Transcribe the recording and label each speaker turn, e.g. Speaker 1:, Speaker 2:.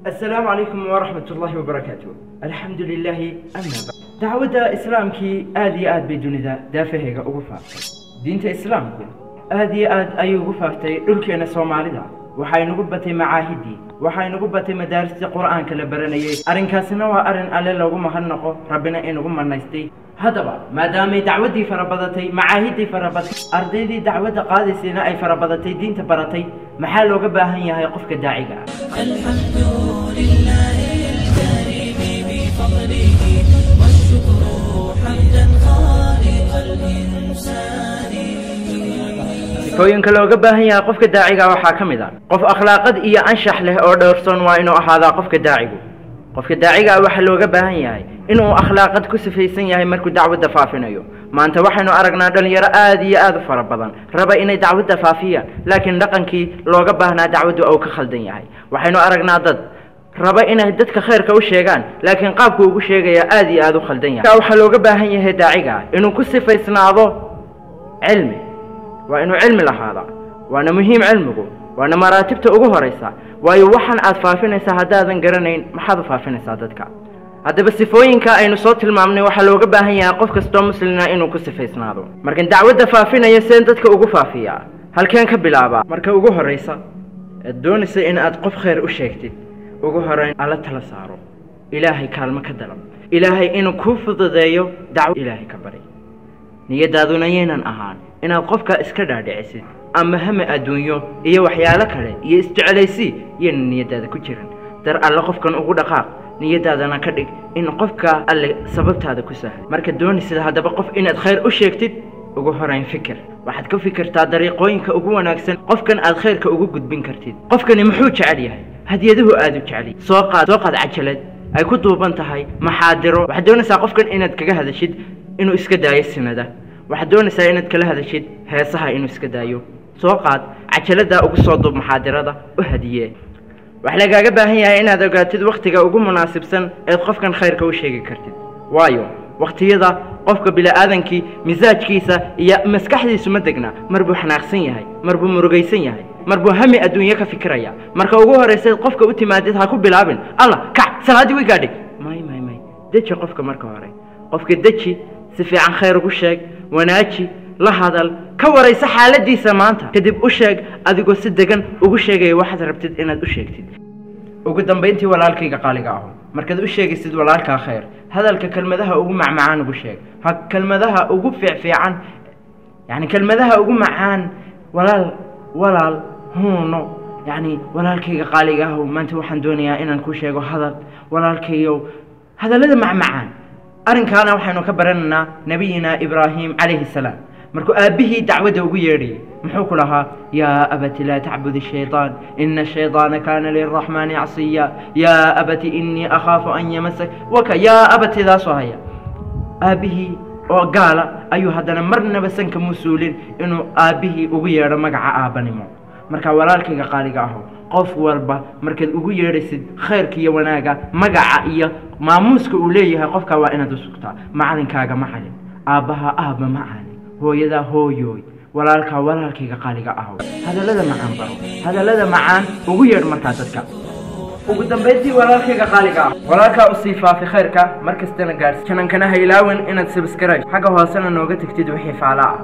Speaker 1: Asalaamu calaykum waraxmat ullaahi wabarakaatu. Alxamdu lilaahi. Ama bacd, dacwadda islaamkii aada iyo aad bay dunida daafaheyga ugu faaftay. Diinta islaamku aada iyo aad ayay ugu faaftay dhulkeena Soomaalida. Waxay nagu batay macaahidii, waxay nagu batay madaaristii Qur'aanka la baranayay. Arrinkaasina waa arrin Alle loogu mahadnaqo, Rabbina inagu manaystay. Haddaba, maadaamay dacwaddii fara badatay, macaahidii farabatay, ardaydii dacwadda qaadaysayna ay farabadatay, diinta baratay, maxaa looga baahan yahay qofka daaciga ah?
Speaker 2: الحمد لله الكريم بفضله، والشكر حمدا خالق الإنسان.
Speaker 1: Sifooyinka looga baahan yahay qofka daaciga waxaa ka mid ah qof akhlaaqad iyo anshax leh oo dhowrsoon waa inuu ahaadaa qofka daacigu. Qofka daaciga ah waxaa looga baahan yahay inuu akhlaaqad ku sifaysan yahay markuu dacwadda faafinayo. Maanta waxaynu aragnaa dhalinyaro aada iyo aada u fara badan raba inay dacwadda faafiyaan, laakiin dhaqankii looga baahnaa dacwaddu uu ka khaldan yahay. Waxaynu aragnaa dad raba inay dadka khayrka u sheegaan, laakiin qaabku ugu sheegaya aada iyo aada u khaldan yahay. Waxaa looga baahan yahay daaciga ah inuu ku sifaysnaado cilmi. Waa inuu cilmi lahaadaa, waana muhiim cilmigu, waana maraatibta ugu horeysa. Waayo, waxan aad faafinaysaa haddaadan garanayn, maxaad u faafinaysaa dadka? Haddaba, sifooyinka aynu soo tilmaamnay waxaa looga baahan yahay qof kastoo muslina inuu ku sifaysnaado markan dacwadda faafinaya. Seen dadka ugu faafiyaa? Halkeen ka bilaabaa? Marka ugu horeysa eed doonaysa in aad qof khayr u sheegtid, ugu horeyn Alla tala saaro, Ilaahay kaalmo ka dalab, Ilaahay inuu kuu fududeeyo dacwo Ilaahay ka bari. Niyadaaduna yaynan ahaan inaad qofka iska dhaadhicisid ama hame adduunyo iyo waxyaalo kale iyo isjeclaysi yaynan niyadaada ku jirin. Dar Alle qofkan ugu dhaqaaq, niyadaadana ka dhig in qofka Alle sababtaada ku sahlay. Marka doonaysid haddaba qof inaad khayr u sheegtid, ugu horeyn fikir. Waxaad ka fikirtaa dariiqooyinka ugu wanaagsan qofkan aad khayrka ugu gudbin kartid. Qofkani muxuu jecel yahay? Hadiyadahu aada u jecel yahay soo qaad. Soo qaad cajalad ay ku duuban tahay maxaadiro. Waxaad doonaysaa qofkan inaad kaga hadashid inuu iska daayo sinada, waxaad doonaysaa inaad kala hadashid heesaha inuu iska daayo. Soo qaad cajalada, ugu soo duub maxaadirada, u hadiyee. Waxaa lagaaga baahan yahay inaad ogaatid wakhtiga ugu munaasibsan eed qofkan khayrka u sheegi kartid, waayo wakhtiyada qofka bini-aadankii misaajkiisa iyo maskaxdiisu ma degna. Mar buu xanaaqsan yahay, mar buu murugaysan yahay, mar buu hami adduunye ka fikiraya. Marka ugu horraysayd qofka u timaadid, ha ku bilaabin "Alla kac, salaaddii way gaadhay." May, may, may. Deji qofka marka hore. Qofka deji, si fiican khayr ugu sheeg, wanaaji, la hadal, ka waraysa xaaladiisa maanta. Kadib u sheeg adigoo si degan ugu sheegaya waxaad rabtid inaad u sheegtid. Ugu dambayntii, walaalkayga qaaliga aho, markaad u sheegaysid walaalkaa khayr, hadalka kelmadaha ugu macmacaan ugu sheeg, ha kelmadaha ugu fiicfiican, yani kelmadaha ugu macaan. Walaal, walaal, huuno, yacni walaalkayga qaaliga ahow, maanta waxaan doonayaa inaan ku sheego hadal. Walaalkayow, hadallada macmacaan. Arrinkaana waxaynu ka baranaynaa Nabiyina Ibraahim calayhi salaam. Markuu aabbihii dacwadda ugu yeedhayay, muxuu ku lahaa? "Yaa abati, laa tacbud shayطaan, ina shayطaana kaana liraxmaani casiya. Yaa abati, inii akhaafu an yamasak waka." Yaa abatidaasoo haya, aabbihii oo gaala ayuu haddana marnaba sanka musuulin inuu aabbihii ugu yeedho magaca aabbanimo. Marka walaalkayga qaaliga aho, qof walba markaad ugu yeedhaysid khayrka iyo wanaaga, magaca iyo maamuuska uu leeyahay qofka waa inaad u sugtaa. Macalinkaaga macalin, aabbaha aabba macalin, hooyadaa hooyooy, walaalkaa walaalkayga qaaliga aho. Hadallada macaan baro, hadallada macaan ugu yeedh markaa dadka. Ugu dambayntii, walaalkayga qaaliga ah, walaalkaa usii faafi khayrka, mar kastana gaadhsi. Channelkana ha ilaawin inaad subscribe xagga hoosena nooga tagtid wixii faala ah.